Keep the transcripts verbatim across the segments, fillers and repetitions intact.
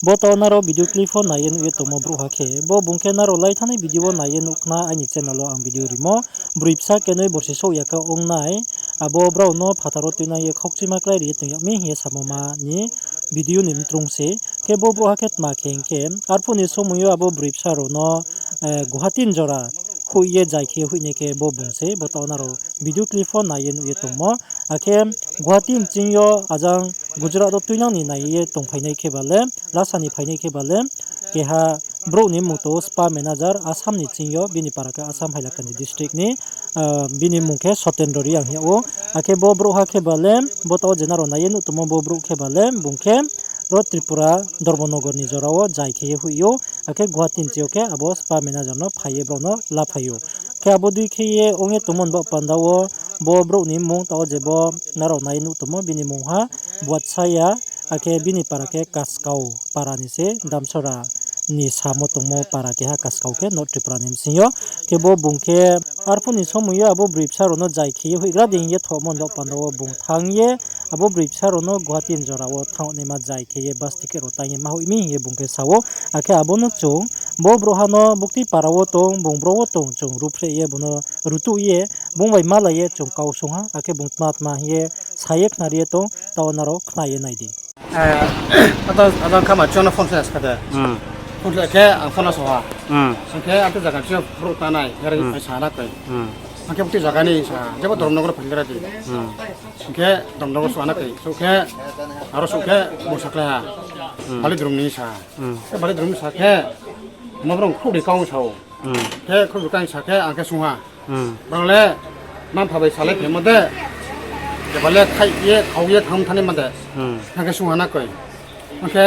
Bo taoh nrao video clip pho nai ye nuh ye tongmo brouhha khe, bo bung khe nrao lai thanngnai video wo nai ye nuh khna aini channel wo ang video rimo. Broi bsa kenoi borsi souh ya khe ong nai, abo brao no phathar wo tuinang ye khaukchima klái ri ye tong yag mi hing ye samo ma ni video ni mtrung se. Khe bo brouhha khe tma khe hing khe, arphuh ni somoi yo abo broi bsa rao no, eh, Guwahati ni jora hoih ye jai khe ye hoihnai khe bo bung se, bo taoh nrao video clip pho nai ye nuh ye tongmo. Akhe Guwahati ni ching yo ajang Gujarat wo tuinang ni nai ye tongphainai khe ba le, lasa ni phainai khe ba le, keha brouh ni mmung tong ou spa manager, Assam ni ching yo, bini para khe Assam Hailakandi district ni, ah, bini mmung khe Sotendro Reang hing yag ou. Akhe bo brouhha khe ba le, bo taoh je nrao nai ye nuh tongmo bo brouh khe ba le, bung khe ro Tripura Dharmanagar ni jora wo jai khe ye hoih ou. Akhe Guwahati ni ching yo khe abo spa manager no phai ye brao no laphai ou. Khe abo dei khe ye ong ye tongmo ni baoh panda wo, bo brouh ni mmung taoh je bo nrao nai ye nuh tongmo, bini mmung ha Buatsaya, akhe bini para khe Kaskau para ni se, Damsora ni samo tongmo para keha Kaskau khe North Tripura ni bsing yo. Khe bo bung khe arphuh ni somoi yo abo broi bsa rao no jai khe ye hoihgra di hing ye thohmo ni baoh panda wo bung thanng ye abo broi bsa rao no Guwahati ni jora wo thanngnaima jai khe ye bus ticket rao tang ye ma hoih mi hing ye bung khe sa ou. Akhe abo no chung, bo brouhha no buktui para wo tong, bung bro wo tong, chung ruhphreh ye bung no rutuh ye, bung bai malai ye chung kau sung ha, akhe bung tma tma hing ye sa ye khnari ye tong, taoh nrao khna ye nai di. Eh, ata, ata khama chini phone se skha de. Phone se khe ang phone no sa ha. Hing khe ang khe zaga chini brouh ta nai, yar phai sa na koi. Ang khe buktui zaga ni sa, jebo Dharmanagar phai gra di. Hing khe Dharmanagar sa na koi. So khe, aro so khe, bo sakhlai ha. Bali Drum ni sa. Khe Bali Drum ni sa khe, ma brao khrouh ri kau sa ou. Khe khrouh ri kau sa khe, ang khe sung ha. Brao le, mma-mpha bai salai phaimo de. Keba le khai ye, khau ye, thanng thanng ni ma de. Ang khe sung ha na koi. Ang khe,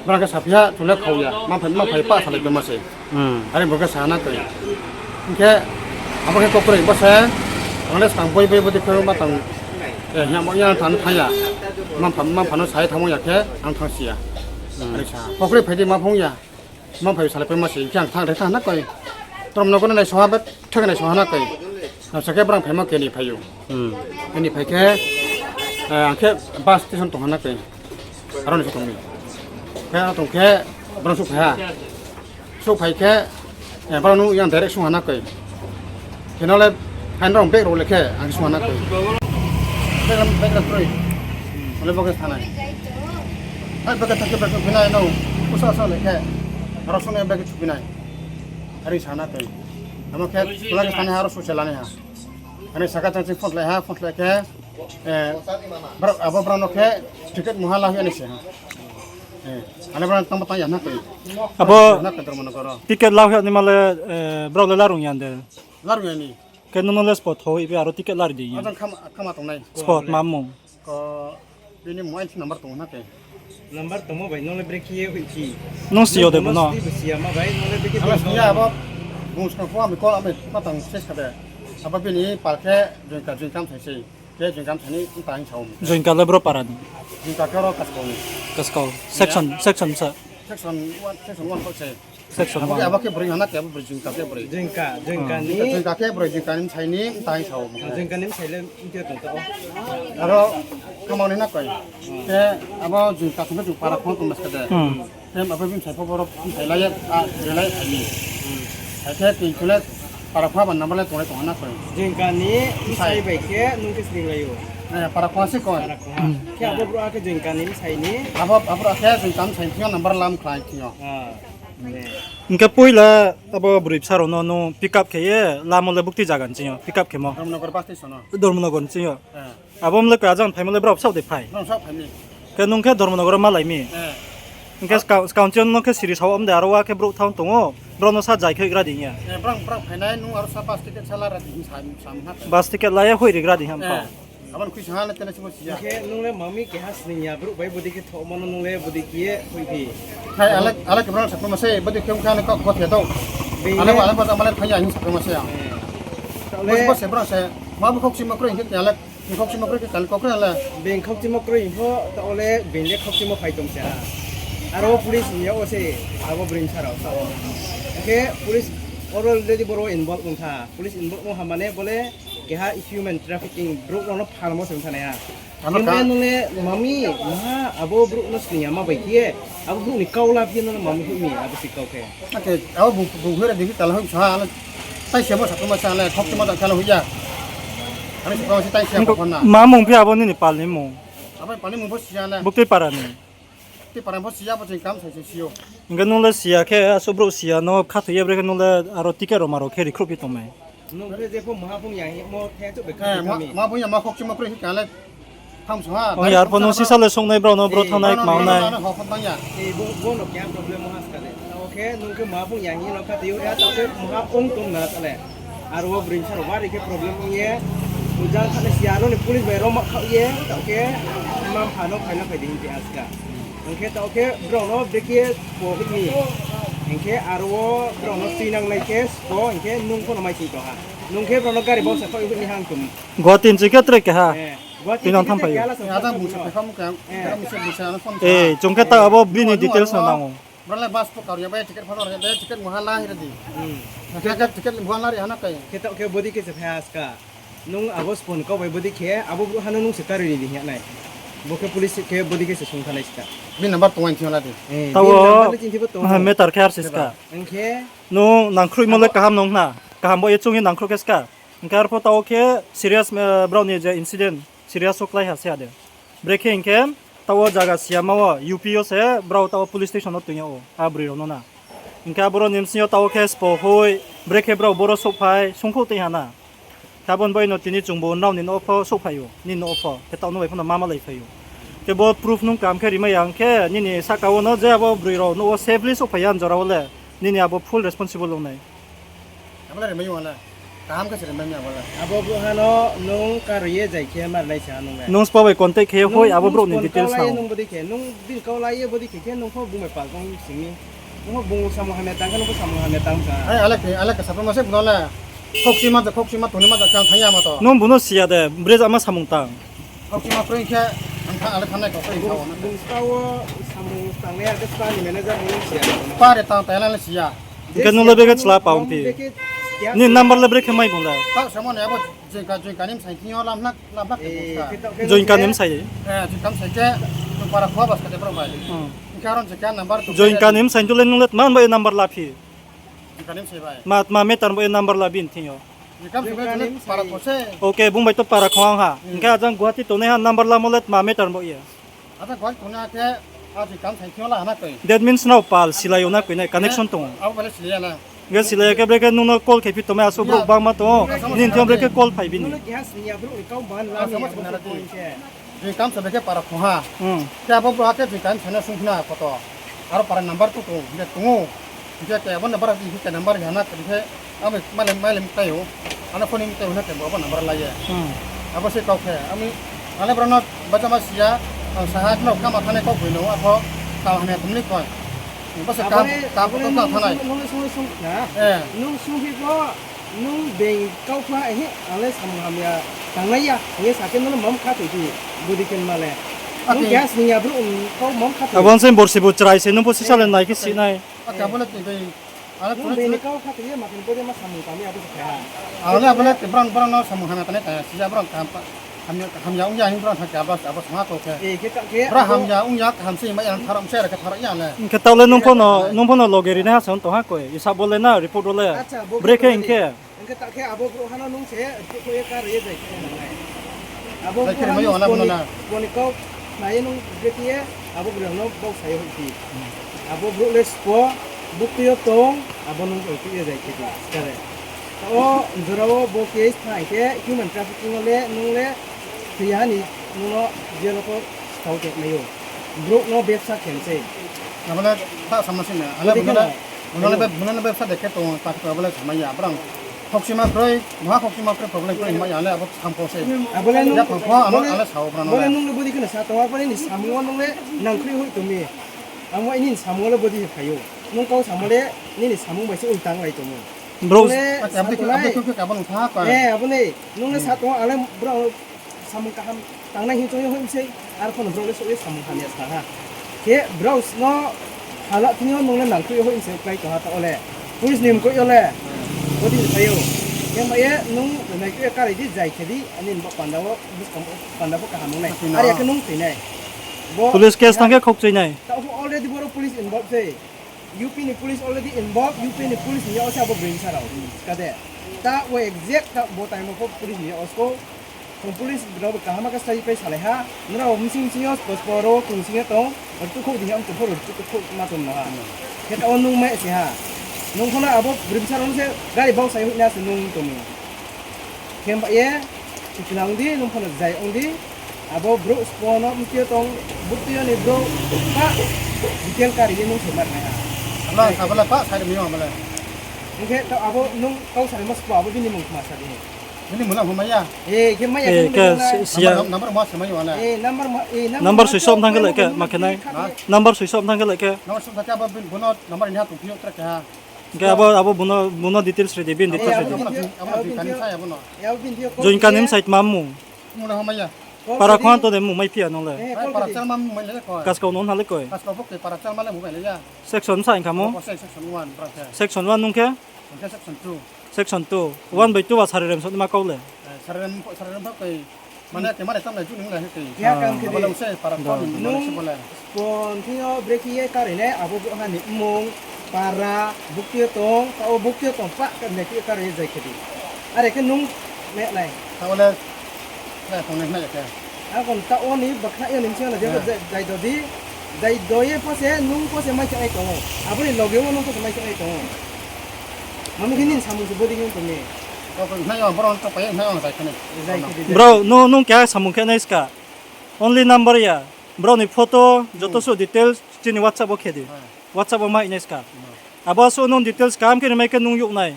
brao khe saphi ha, chung le khau ya. Mma-mpha, mma-mpha bai pa salai phaimo se. Are bo khe sa na koi. Ang khe, abo khe kokroi bo se, ang le skang boi boi bo de khe ma tang, eh, hing ya mo ya thanng thanng ya. Mma-mpha, mma-mpha no sa ye thanngmo ya khe, ang thanng si ya. Are sa, kokroi phai di ma phung ya. Mma-mpha bai salai phaimo se, hing khe ang thanng re thanng na koi. Dharmanagar nai sung ha, bethak nai sung ha na koi. Nasa khe brao phaimo keni phai ou. Keni phai khe, eh, ang khe bus station tong ha na koi. Aro ni se tong mi. Khe aro tong khe, brao souhphai ha. Souhphai khe, eh, brao no yang direct sung ha na koi. Khe no le, hai brao bag rao le khe, ang sung ha na koi. Bag lam, bag lam kroi. Ole bo khe thanai. Hai bag khe thang khe bag khe phinai no. Usa usa le khe. Aro sung nai bag khe chuphinai. Are sa na koi. Amo khe, pula khe thanai ha, aro sung se lanai ha. Ani saka chang ching phone khlai ha, phone khlai khe, eh, brao, abo brao no khe ticket mungha la hoih ani se ha. Eh, ani brao tangbo tang ya na koi. Abo na koi Dharmanagar ro. Ticket la hoih ani ma le, eh, brao le larung ya de. Larung ya ni. Khe nung no le spot tho hoih be aro ticket lari di ya. Ajang khama, khama tongnai. Spot ma mung. Ko, bini mobile number tong na koi. Number tongmo bai nung le brekhe ye hoih phi. Nung si yo de bo no? Nung bo no si ya ma bai, nung le brekhe. Ang le si ya abo, bung skang pho ami call ami ma tang ses kha de. Abo bini pal khe Joinka, Joinka mthai se. Khe Joinka mthai ni mta hing sao. Joinka le bro para ni? Joinka khe ro Kaskau ni. Kaskau. Section, section sa? Section one, section one kho se. Section one. Abo khe broi hana khe, abo broi Joinka khe broi. Joinka, Joinka ni. Joinka khe broi, Joinka ni bsai ni mta hing sao. Joinka ni bsai le mtio tong tao. Aro kamao ni na koi. Khe abo Joinka tong khe chung para khong tong mas khe de. Khe abo bini bsai pho borok bsai lai ye, a, re lai phai ni. Hai khe tini chung le para khong abo number le tong lai tong hana koi. Joinka ni bsai bai khe nung khe sring lai ou. Eh, para khong se koi. Para khong. Khe abo bro khe Joinka ni bsai ni. Abo, abo khe Joinka bsai ni thing yo number lam khlai thing yo. Hing khe poila abo broi bsa rao no nung pick up khe ye lamo le bukti zaga ni ching yo pick up khe mo? Dharmanagar bus station o. Dharmanagar ni ching yo. Abo mle koi ajang phaimo le brao bsaoh de phai? Brao bsaoh phai mi. Khe nung khe Dharmanagar o malai mi? Hing khe skang, skang chini no khe siri sao om de aro wa khe brouh thanng tong ou, brao no sa jai khe hoihgra di hing ya. Brao, brao phainai nung aro sa bus ticket sa la ra di hing sa, sa mha. Bus ticket la ye hoih rigra di hing ya. Abo ni khui sa ha le tene simo si ya. Khe nung le mami keha sning ya brouh bai bodei khe thohmo no nung le bodei khe ye hoih phi. Khai ale, ale khe brao sa ma se bodei khe ong khe ale kok kothe tong. Ale ba, ale ba, ale thang ya hing sa ma se ya. Bos, bos se brao se, ma bo khokchimo kroi hing khe ale, khokchimo kroi khe kal kok kroi ale. Beng khokchimo kroi hing pho, ta ole beng le khokchimo phai tong se ha. Aro police ni ya o se, abo bring sa rao sa o. Khe police already boro involve ong kha. Police involve ong ha mane bole, Keha human trafficking brouh rao no phalmo se ong thanai ha. Ano khe ka- nung le mami, maha abo brouh no sning ya ma bai khe, abo brouh ni kau la phi no mami hoih mi, abo si kau khe. Ake, abo bung, bung hoih ra di khe kala hoih sa ha, ano tai se mo sa ma sa le, khok se mo ta kala hoih ya. Ano sa ma se tai se mo khon na. Ma mung phi abo nini pal ni mung? Abo pal ni mung bo si ya le. Bukti para ni. Tei para bo si ya, bo ching kam sai se si ou. Hingkhe nung le si ya khe, asuh brouh si ya no khathoi ye bre khe nung le aro ticket rao ma rao khe rikhruh phi tong mai. Nung khe je pho maha phung ya hing mo the chouh bai khathoi ma, kami. Ma phung ya ma khok chimo kroi hing kha le. Tham song ha, ong ya, arpho nung sisa le songnai brao no, bro thangnai, kma ongnai. Ano hok hok bang ya. Ei, bo, bo no kya problem mo ha ska le. Tao khe nung khe maha phung ya hing no khathoi ou ya, tao khe maha ong tong na ta le. Aro wo broi sa rao bari khe problem ong ye. Ujang thane si ya no ni police bai roma khaoh ye, tao khe mma mpha no phai no phai di hing ti aska. Hing khe tao khe brao no brekhe spo hoih ni. Hing khe aro wo brao no tuinang nai khe spo, hing khe nung pho no mai sing tong ha. Nung khe brao no gari bausa khaoh hoih ni hang tum. Guwahati ni ching khe tre keha. Eh, Guwahati tuinang ni ching khe tham phai tre keha yo. Lasong. Ada bung se phai kha mkang, eh, ada bung se bung se ano phone. Eh, chung khe ta abo bini details no nang ou. Brao le bus pho kar ya bai, ticket pho no ri ya bai, ticket muha la hira di. Hmm. Ticket, ticket muha la ri hana kai. Khe tao khe body khe se phai aska. Nung abo spo ni kau bai body khe, abo brouh ha no nung se karoi ri di hing ya nai. Bo khe police khe body khe se sung thanai ska. Bini number tong wai thing yo la di. Eh, tao bini number le chini bo tong. Matter khe ar se ska. Hing khe nung nangkhruhmo le kaham nung na. Kaham bo ye chung ye nangkhruh khe ska. Hing khe arpho tao khe serious, eh, brao ni je incident, serious wo klái ha se ha de. Brekhe hing khe, tao wo zaga si ya ma wo, U P yo se, brao tao wo police station no toing yag ou, a broi rao no na. Hing khe aboro ni bsing yo tao wo khe spo hoih, brekhe brao boro souhphai, sungkhouh tei ha na. Khe abo ni bai no tini chungbu nrao ni nouh wo pho souhphai ou, nini nouh wo pho, khe tao no bai pho no ma malai phai ou. Khe bo proof nung kam khe rimai ya hing khe, nini sahka wo no je abo broi rao nouh wo safely souhphai ya jora wo le, nini abo full responsible ong nai. Abo le rimai ya le. Kaham khe se rimai ya abo le. Abo brouh ha no nung karoi ye zai khe mar nai sa nung le. Nung spo bai contact khe hoih abo brouh ni details sa. Nung body khe, nung bini kau la ye body khe khe nung pho bung bai pal tong sing mi. Nung pho bung samung hamya tang khe nung pho samung hamya tang sa. Ai, ale khe, ale khe sapro ma se bung no le. Khokchima, khokchima tongni ma ja kang thang ya ma to. Nung bung no si ya de, bre ja ma samung tang. Khokchima kroi khe, ang tha-, ale thanai kok kroi kha wo na. Bung ska wo samung tangnai ya khe spa ni manager ni si ya. Spa re tang, tang le si ya. Hing khe nung le brekhe chla pa ong phi. Nini number le brekhe mai bung le. Tao samo ni abo jingka, jingka ni bsai thing yo lamlak, lamlak khe bung ska. Jingka ni bsai? Eh, jingka bsai khe, nung para khua bas kate brouh bai. Hmm. Hing khe aro jingka number tu. Jingka ni bsai tu le nung le tma bai number la phi. Jingka ni bsai bai. Ma, tma matter bo ye number la bini thing yo. Jingka bsai bai tu le para khua se. Okay, bung bai to para khua ha. Hmm. Hing khe ajang Guwahati tongnai ha number lamo le tma matter bo ye. Ada koi tongna khe, a jingka bsai thing yo la hana koi. That means nrao pal silai yo na koi nai, connection tong ou. Abo pal silai ya na. Hing khe silai ya khe brekhe nung no call khe phi tongmai asuh brouh bangma tong ou. Nini thing yo brekhe call phai bini. Nung no keha sini ya brouh ni kau ban la ni ya brouh khe. Jingka bsai brekhe para khong ha. Hmm. Khe abo brouh ha khe jingka bsai no sung khna koto. Aro para number tu tong, hing khe tong ou. Hing khe abo number, hing khe number ya na, hing khe Ami mailai, mailai mtai ou. Ano phone ni mtai ou na khe bo abo number lai ye. Hmm. Abo se kau khe. Ami, ale brao no bachama si ya, ang saha khna kama thanai kau boi no, apho kau hamya tongmani koi. Bo se kau, kau thanai. Nung sung, nung sung, na? Eh. Nung sung phi bo, nung beng kau kha, ehe, ang le samung hamya tangnai ya, hing ye sa khe nung no mam kha toi di, body khe ma le. Nung keha sning ya brouh, kau mam kha toi. Abo se borsi bo chrai se, nung bo sisa le nai khe si nai. Ake abo le tini. Nung bini kau kha tini ma khe body ma samung tangmi abo se kha. Ang le abo le brang, brang no samung hamya tangnai ta, si ya brang kaham pa, hamya, hamya ong ya hing brang sa khe abo, abo sama kau khe. Eh, khe ta khe brang abo hamya ong ya, kaham se ma ya, tharok se, khe tharok ya le. Hing khe tao le nung pho no, nung pho no loge ri nai ha se ong tong ha koi, isa bo le na, report ro le. Acha, bo brekhe hing khe. Hing khe ta khe abo brouh ha no nung se, brouh khe ye kar ye zai khe nang nai. Abo brouh ha no boni, boni kau khna ye nung brekhe ye, abo brouh no bau sa ye hoih phi. Abo brouh le spo, buktui yo tong, abo nung bai tui ye zai khe di, ska le. O jora wo bo case phai khe human trafficking wo le nung le thoi ya ni nung no jail wo pho stao tongmai ou. Brouh no bebsa khe se. Abo le ta sama se na. Ale bini no, bini no bebsa de khe tong, ta khe abo le samai ya. Brang khoksima kroi, maha khoksima kroi problem kroi hingma ya le abo sampho se. Abo le nung, ya phang pho ano ale sao brang no. Bo le nung le body khe no sa tong, abo le nini samung wo nung le nangkhroi hoih tong mi. Amo nini samung wo le body phai ou. Nung kau samo le nini samung bai se ultang lai tong ou. Brouh le sa tong nai. Eh, abo le nung le sa tong, ale brao samung kaham tangnai hing choung ye hoih mi sei, arpho no brao le souh ye samung hamya sa ha. Khe brao no hala thing yo nung le nangkhroi ye hoih mi sei klái tong ha ta o le. Police ni mkoih yo le. Body phai ou. Khe ma ye nung Khe kari di, jai khe di, ani bo panda wo, buskang panda pho kaham ong nai. Are khe nung toi nai. Bo police case thanng khe khokchoi nai. Taoh pho already boro police involve se. U P ni police already involve, U P ni police ni yag wo se abo broi bsa rao. Kade. Taoh wo exact taoh bo time wo pho police ni yag wo sko. Chung police rao bo kaham khe study pai salai ha. Nrao bsing bsing yo, posporo chung sing yo tong, rtukhouh di ham tong pho rtukhouh ma tong no ha. Khe taoh wo nung mai se ha. Nung pho no abo broi bsa rao no se gari bausa ye hoih na se nung tong mi. Khe ba ye, tikna ong di, nung pho no jai ong di, abo brouh spo no bukti yo tong, bukti yo ni brouh, ba, detail kari ye nung se mar nai ha. Abo sa bala pa, sa ri mi yo bala. Hing khe taoh abo nung kau sari mo spo abo bini mung kma sa di. Bini mung na hum ya. E, khe mai ya, khe number mo se mai yo bala. E, number mo, e, number soi som thanng khe le khe, ma khe nai. Number soi som thanng khe le khe. Number soi som thanng khe abo bini, bo no number ni ha tong phi yo tra khe ha. Hing khe abo, abo bo no, bo no details ri di, bini details ri di. Join kani bsai tma mung. Para khon to de mung mai phi ya nung le. Kaskau no hna le koi. Section bsa hing kha mo? Section one nung khe? Section two. One bai two ba sari rem sotma kau le. Mane khe mane tamlai ju nung le he khe. Nung spon thing yo brekhe ye kari nai, abo brouhha ni mmung, para, bukti yo tong, taoh wo bukti yo tong, pa, khe brekhe ye kari ye jai khe di. Are khe nung me nai. Taoh wo le, nai phone nai ya khe. Akon taoh wo ni bakhna yo ni bsing yo na je jai do di, jai do ye pho se, nung pho se mai khe nai tong ou. Abo ni loge wo nung pho se mai khe nai tong ou. Mami khe nini samung se bodi khe tong mi. Nai ya, boro no pai, nai ya, jai khe nai. Bro, no, nung keha samung khe nai ska. Only number ya. Bro ni photo, joto suh details, chini WhatsApp wo khe di. WhatsApp wo mai nai ska. Abo suh nung details kaham khe rimai khe nung youh nai.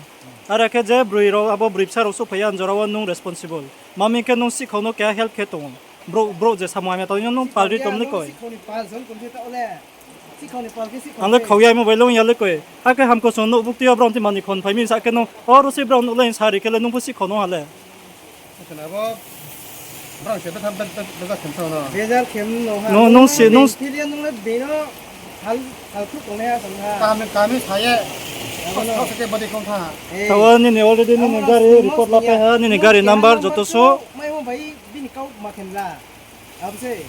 Are khe je broi rao, abo broi bsa rao souhphai ya, jora wo nung responsible. Mami khe nung sikhau no keha help khe tong ou. Brouh, brouh je samung hamya tong yo nung pal ri tong ni koi. Ang le khau ya mobile ong ya le koi. Akhe hamko song nouh bukti yo brao ti mani khon phai mi sa khe nung, o ro se brao nouh le sa ri khe le nung pho sikhau no ha le. Nung, nung si, nung si. Kami, kami sa ye. Taoh wo nini already nini gari report la pai ha, nini gari number joto suh. Bini kau ma khe la. Abo se.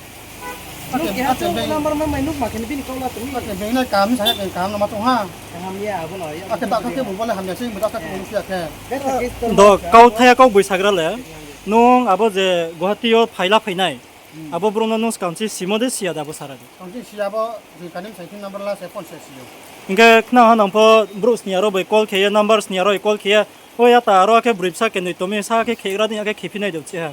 Nung keha chung number ma mai nung ma khe ni bini kau la tong mi. Bini nai kaham sa ya, kaham no ma tong ha. Kaham ya, abo no ya. Akhe ta khe bo le hamya se, bo ta khe bo le hamya se. Do kau thaya kau boi sagra le. Nung abo je Guwahati yo phai la phai nai. Abo brouh no nung skang si simo de si ya de abo sara di. Hing khe khna ha nang pho brouh sni ya rao bai call khe ye, number sni ya rao bai call khe ye. O ya ta aro akhe broi bsa kenoi tong mi sa khe khegra di akhe khephi nai de chi ha.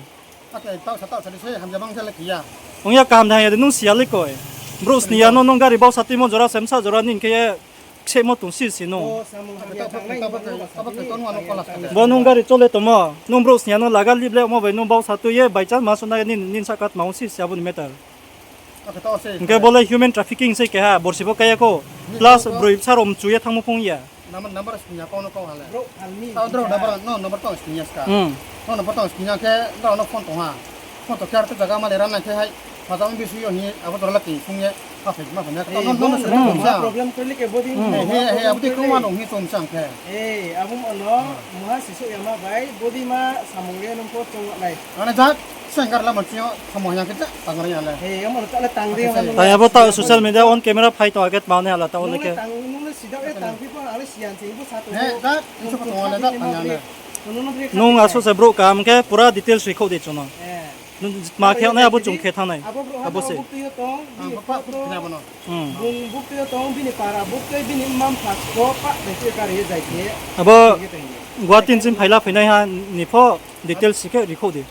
Ong ya kaham de hing ya de nung si ya le koi. Brouh sni ya no nung gari bausa tuimo jora se bsa jora nini khe ye ksehmo tong si si nung. Bo nung gari chole tongmo, nung brouh sni ya no laga lip le mo bai nung bausa tui ye by chance ma suh nai nini, nini sahka tma ong si si abo ni matter. Hing khe bo le human trafficking se keha, borsi bo kaya kho. Plus broi bsa rao mchu ye thanngmo phung ya. Phone tong khe, nrao no phone tong ha. Phone tong khe, ar khe jaga ma le ran nai khe hai, phaja ong bisi yo hing ye, abo jora le khe phung ye, ha phai ma phai na khe, no, no, no, problem khe le khe bodi, he, he, abo di khe ma nung hi chom chang khe. Abo ma no, muha sisouh ya ma bai, bodi ma samung le nung pho chong nai. Ano ja, senggar la manchi yo, samung ya khe ja, tang ri ya le. Tang ya bo ta social media on camera phai tong akhe tma ne hala ta o le khe. Nung le sida e tang phi pho, ang le siyan se, ibu sa tong. He, ja, iso ko tong le ja, tang ya le. Nung asuh se brouh kaham khe pura details rikhouh di chung no. Tma khe nai abo chung khe thanng nai. Abo se. Bung bukti yo tong, bini para bukti, bini mma mpha sbo pa, bai khe kari ye jai khe. Abo Guwahati ni ching phaila phainaiha ni pho details si khe rikhouh di.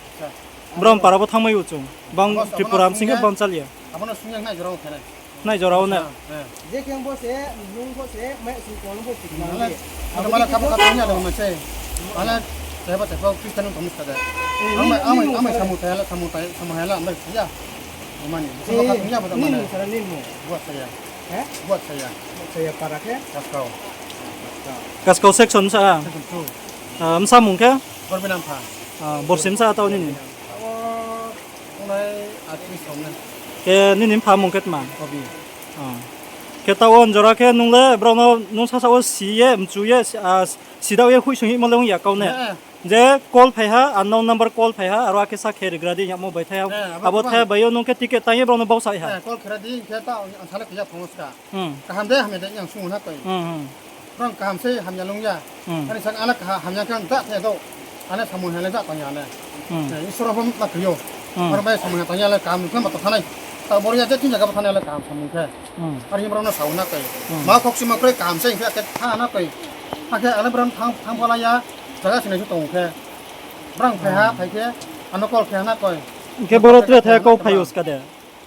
Brao para bo thanngmai ou chung. Bang Tripura bsing khe bang chal ya. Nai jora wo na. Je khe bo se, nung bo se, mai sing kong bo se. Abo mala kabo kabo ya dong ma se. Ala, jaiba jaiba Christian tong sa da. Ang mai, ang mai, ang mai samu tayala, samu tay, samu hayala, ang mai ya. Mani, samu kabo ya bo mane. Buat saya. Buat saya. Buat saya para khe? Kaskau. Kaskau section sa. Section two. Msa mung khe? Borbi Nampha. Borsi msa tao nini. Abo, ongnai artist rao nai. Khe nini mpha mung khe tma? Khe taoh wo jora khe nung le brao no nung sasa wo si ye, mchu ye, si, ah, sidaoh ye hoihsong hihmo le ong ya kau ne? Je call phai ha, unknown number call phai ha, aro akhe sa khe rigra di yamo bai thai ha. Abo thai bai yo nung khe ticket tang ye brao no bausa ha. Call khe ra di, hing khe ta ang sale khe ya phang ska. Kaham de, hamya de, ang sung na koi. Brao kaham se hamya lung ya. Ani sang ale kaha hamya khe ang da the do. Ane samung ha le da tang ya le. Isor pho ma kri yo. Aro bai samung ha tang ya le kaham khe ma to thanai. Ta bor ya je tin jaga pho thanai le kaham samung khe. Ar hing brao no sao na koi. Ma khok sima kroi kaham se hing khe akhe tha na koi. Akhe ale brao thang, thang pho la ya. Jaga sinai se tong khe. Brao phai ha, phai khe. Ano call khe ha na koi. Hing khe boro tre the kau phai yo ska de.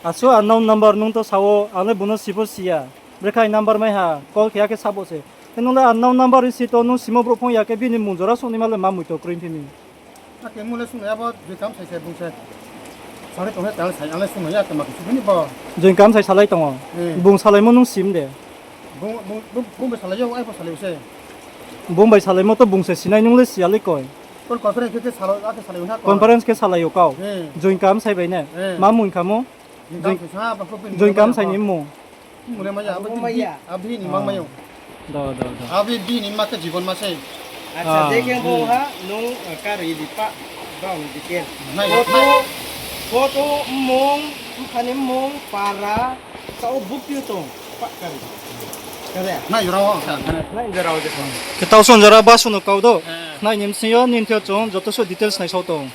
Asuh unknown number nung to sao, ang le bung no si pho si ya. Brekhe number mai ha, call khe ya khe sabo se. Khe nung le unknown number si to nung simo brouh phone ya khe bini mung jora songnaima le ma mui to kroi phi mi. Akhe mung le sungnai abo Joinkam sai se bung se. Sari tong khe tal sai ang le sungnai ya khe ma khe su bini bo. Joinkam sai salai tong ou. Bung salaimo nung sim de. Bung, bung, bung, bung bai salai ou, ai pho salai ou se. Bung bai salaimo to bung se sinai nung le si ya le koi. Call conference khe, khe salai, akhe salai ou na koi. Conference khe salai ou kau. Joinkam sai bai ne. Ma mung khamo? Joinkam sai ni mmung. Mmung le mai ya, abo bini mang mai ou. Do, do, do. Abo bini ma khe jibon ma sei. Acha, je khe bo ha, nung, kari di pa, brao ni detail. Photo, photo, mmung, mpha ni mmung, para, sao bukti tong, pa kari. Nai jora o, nai jora o je. Khe tau son jora basu no kau do. Nai ni bsing yo nini thing yo chung joto suh details naisao tong.